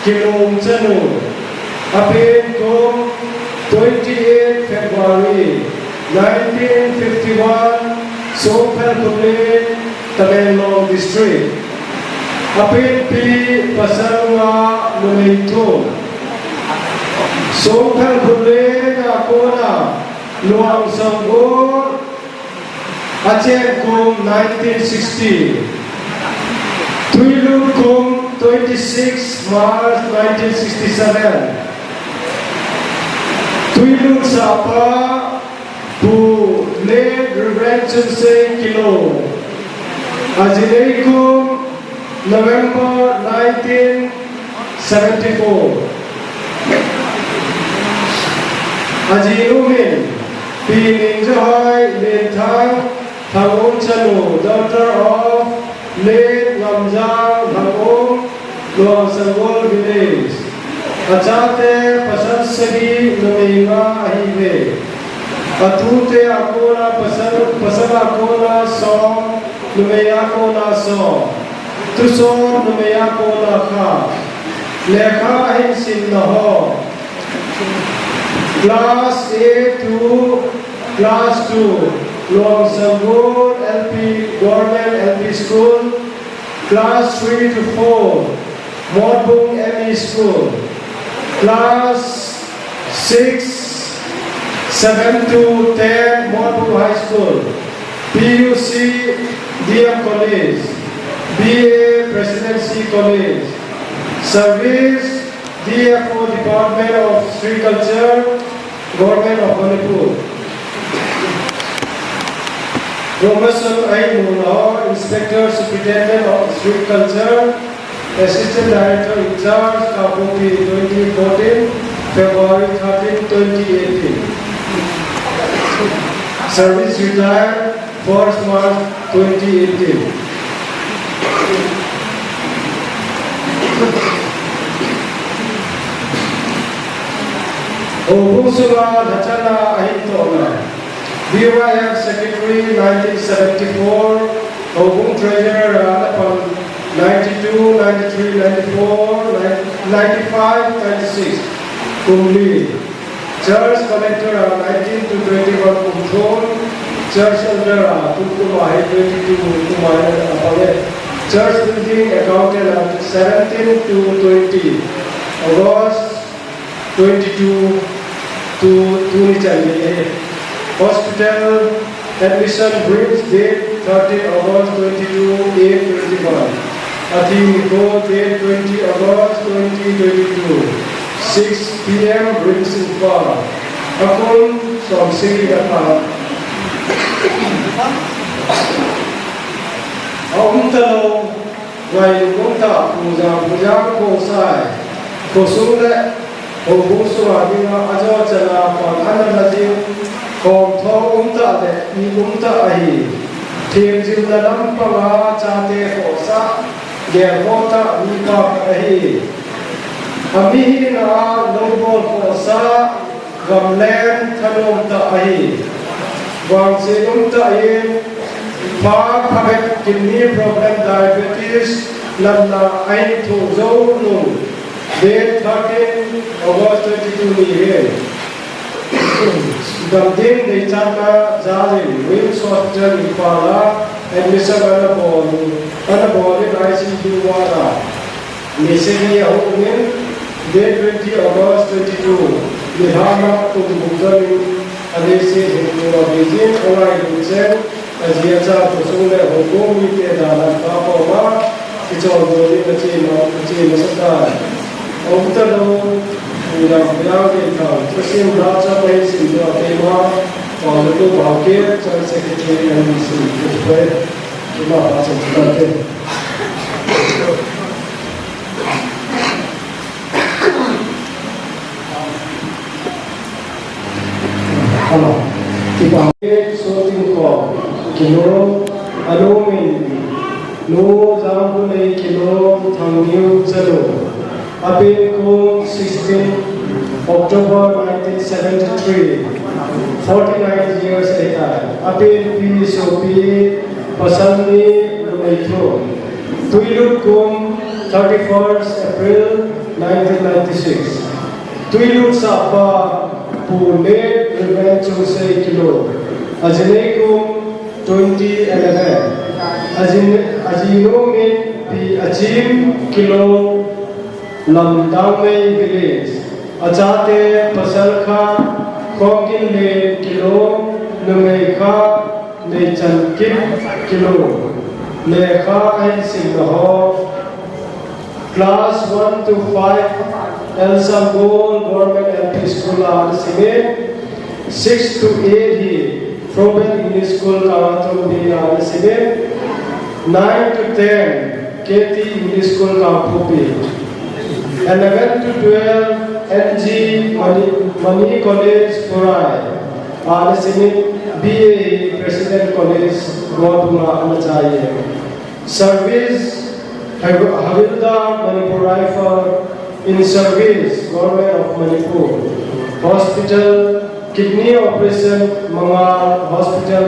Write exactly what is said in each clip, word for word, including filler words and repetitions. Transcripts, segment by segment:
Kilung chanu. Apen kum twenty-eight February nineteen fifty-one, Songphel Khullen, Tamenglong District. Apenpi pasal nga, numei thum. Songphel Khullen a kona Luang Sanggol, achen kum nineteen sixty. Twilut kum twenty-six March nineteen sixty-seven. Twilut sapa Pu Late Reverend Chonsei Kilung. Ajinei kum November nineteen seventy-four. Ajinu min Pi Ningjohoi Lenthang, Thangum chanu, daughter of Late Ngamjang Thangum, Luang Sanggol village. Achate pasal sagi, numei nga ahiuve. Atute a kona pasal, pasal a kona som, numei a kona som. Thusom numei a kona khat. Lekha ahin simna ho. Class A to class two, Luang Sanggol L P, Government L P School, class three to four, Motbung M E School, class six, seven to ten, Motbung High School, P U C, D M College, B A, Presidency College, service, D F O, Department of Sericulture, Government of Manipur. Promotion ahin muna ho, Inspector Superintendent of Sericulture, Assistant Director in Charge, Kangpokpi, twenty fourteen, February thirteen, twenty eighteen. Service retire, first March twenty eighteen. Houbung sunga lhachana ahin tohna. B Y F Secretary nineteen seventy-four, Houbung Treasurer a ana pan ninety-two, ninety-three, ninety-four, ninety-five, ninety-six. Kum li. Church Collector a nineteen to twenty-one kum thum, Church Elder a kum kum a hi twenty-two kum a hi ana pang e. Church Building Accountant a seventeen to twenty August twenty-two to tuni chan ni e. Hospital admission, RIMS, date thirteen August twenty-two, eight twenty-one. Athi nikho, date twenty August twenty twenty-two, six P M, RIMS Imphal. Akum som sagi le khat. Aum talou, ngai umtah Pu Jangkhongsai, khosung le houbung sunga dinga ajo chana pan ana la jing, khomtho umtah le mi umtah ahi. Themjilna lampanga chate khohsah, gelkhoh tah mipa khat ahi. Amihina a loubol khohsah, gamlen thanom tah ahi. Vangset umtah in, pha phabep kidney problem, diabetes natna ahin thoh jou nung, date thirteen August twenty-two ni hin. Damding deichatna jal in RIMS Hospital Imphal a admission ana bol, ana bol in I C U ward a ni sagi ahung in, date twenty August twenty-two, nilhah a kum gup dang in, aleiset hinkho a abei jin, angailut cheng, aji acha, khosung le houbung mite dan a Pakai koma kicholdo ding ache ma, ache masa tai. Aum talou, Pu Jangkhongsai, Pu Jangkhongsai, Thusim Lhacha ahin simdoh a, keima, Pu Luthu Bauke, Church Secretary ahin simdoh a, keima pachat tante. Hello. Kipa. Sotingkho Kilung, anu min Nu Jangkhonei Kilung, Thangniu chanu. Apen kum sixteen October nineteen seventy-three, forty-nine years ahitai. Apenpi sopi, pasal ni, numei thum. Twilut kum thirty-first April nineteen Twilut sahpa Pu Nate Reverend Chungsei kilo. Ajinei kum twenty eleven. Ajin-, ajinu min Pi Achim kilo, Lamdangmei village. Achate pasal khat Khokinlen kilo, numei khat Neichankip kilo. Lekha ahin simna ho. Class one to five, L Sangol Government L P School a ana simin. Six to eight hi Proben English School, Kangatombie a ana simin. Nine to ten, K T English School, Kangpokpi. Eleven to twelve, N G Mani, Mani College, Purai a ana simin. B A hi President College, Goldung a ana chai e. Service, Hav-, Havildar, Manipur Rifle, in service, Government of Manipur. Hospital, kidney operation, Mangal Hospital,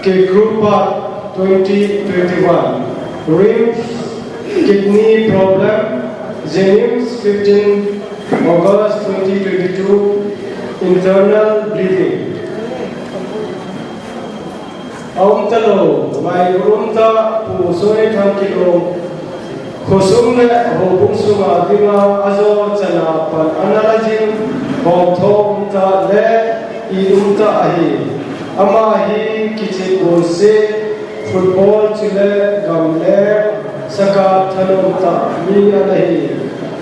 Kekrupat, twenty twenty-one. RIMS, kidney problem, JNIMS, fifteen August twenty twenty-two, internal bleeding. Aumtalou, ngailut umtah Pu Soithang kilo. Khosung le houbung sunga dinga ajo chana pan ana la jing, hongtho umtah le it umtah ahi. Ama hi kichep bolse, football chule gam le sakap thanom tah mi ana hi.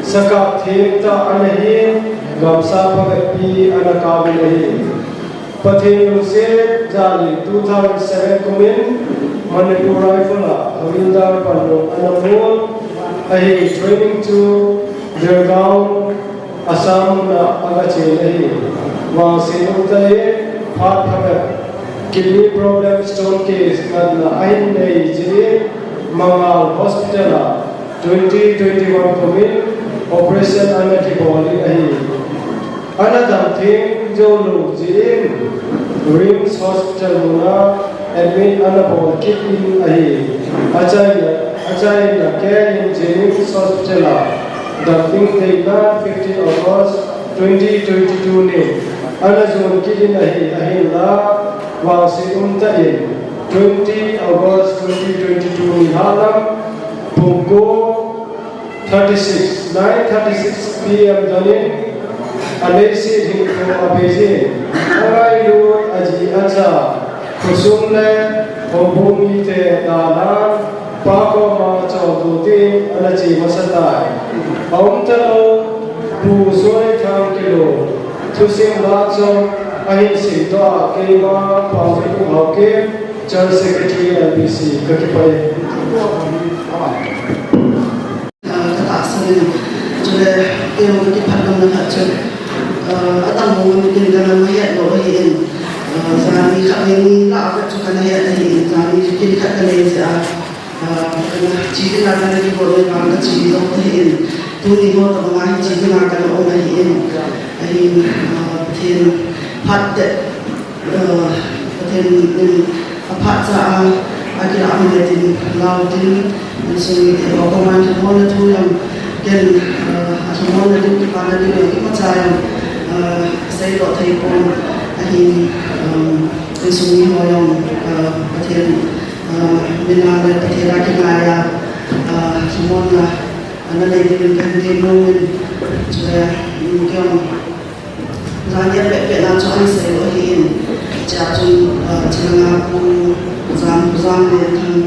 Sakap them tah ana hi, gamsa phabep pi ana kauvin ahi. Pathen lungset jal in two thousand seven kumin Manipur Rifle a Havildar panmun ana mun ahi. Training chu Belgaum, Assam mun a aga chen ahi. Vangset umtah in phat phabep kidney problem, stone case natna ahin nei jeh in Mangal Hospital a twenty twenty-one kumin operation ana kibol in ahi. Ana dam theng jou lou jeh in RIMS Hospital mun a admit ana bol kit in ahi. Achaina, achaina kei in JNIMS Hospital a dam ding theina fifteen August twenty twenty-two ni ana jon kit in ahi, ahinla vangset umtah in twenty August twenty twenty-two ni halam pung ko thirty-six, nine thirty-six P M don in, aleiset hinkho a abei jin, angailut aji acha, khosung le houbung mite dalhan, Pa koma chondoh ding in ana che masa tai. Aumtalou, Pu Soithang kilo, thusim la chom ahin simdoh a, keima Paojikum Haokip, General Secretary L B C, kakipah e. Ah, katahsan in, chule, kei jong kakipah lom na khat chu, ah, atang ho mitin kana mahet lou ahin, ah, jani khat ni la a chu kana het ahin, jani kin khat kanei jeh a, ah, kana che ding a kana kibol le vang kache jou ahin, tuni ho tobang a hi che ding a kana um ahin, ahin, ah, Pathen phat te, ah, Pathen in aphat cha a, akilah mite tin, lau tin, insung mite ho koma lhamonna thu jong, ken, ah, alhamonna ding, kipana ding jong imacha jong, ah, seidoh thei pon, ahin, ah, insung mi ho jong, ah, Pathen, ah, min a le Pathen a kingai a, ah, lhamonna ana nei ding in kahin temnom in, chule, um, kei jong, jani a pehpeh na chu ana sei lou ahin, chea chun, ah, chilanga Pu Jam, Pu Jamlenthang,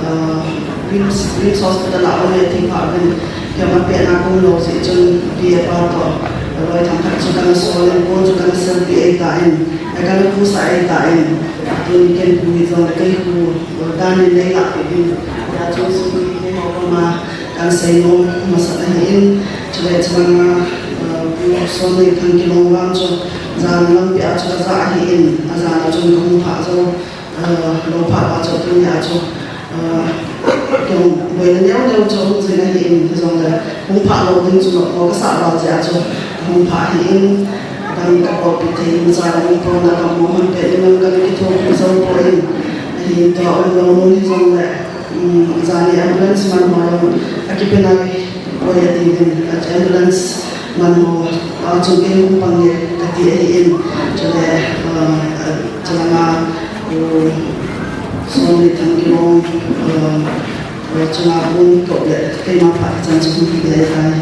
ah, RIMS, RIMS Hospital a um e ti phat uvin, kei jong apehna kaum lou jeh chun, pi le pa toh, aloi themkhat chu kana sol in, kon chu kana selpi ahitan, kana pusah ahitan, tuni ken pu hijongle kei pu, ah, dan in neilah peh uvin, chea chun sum keiho koma, Kan seinom masat ahin, chule chulanga, ah, Pu Sonneikhang Kilong vang chu, jan lampi a chu kajah ahin, ajan a chun kahung phah jou, ah, lou phat a chu tunia chu, ah, kihung boina neo neo chu hung jin ahin, hijongle hung phah lou ding chu nopmo kasah val jeh a chu kahung phah ahin, dam kabolpi thei imacha lou pon a kamu ham pet in kana kithopi jou poi, ahin tua umlou mun hijongle, um, jani ambulance man ho jong akipe nai poi atiuvin, ambulance Ano, achung kei hung pang e kati ahin, chule, ah, ah, chulanga, um, Somlethang Kilong, ah, ah, chunga hung toh le, keima phat chan chu hung kile tai.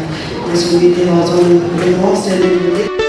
Insung mite ho jong, le mo se le.